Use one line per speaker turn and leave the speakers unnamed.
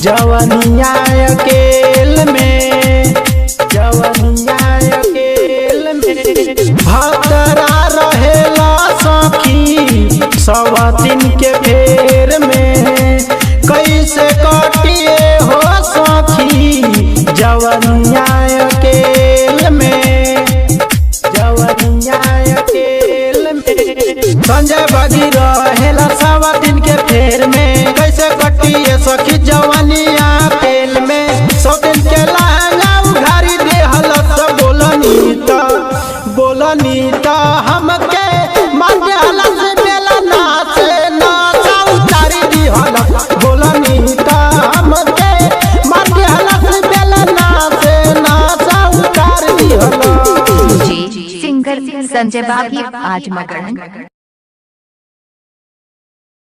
जवनिया अकेल में, जवनिया अकेल में। भतरा रहेला सखी सवातिन के फेर में, कैसे कटिए हो सखी जवनिया अकेल में, जवनिया अकेल में। संजय बागी रहेला सवातिन के फेर में, कैसे कटिए सखी जवनिया अकेल में। सौतिन के लहंगा उघारी देहल सब बोलनी त, बोलनी त हमके मार देहल से बेला ना से नाचा उतारी दिहल। बोलनी त हमके मार देहल से बेला ना से नाचा उतारी दिहल।
जी सिंगर संजय बागी आजमगढ़।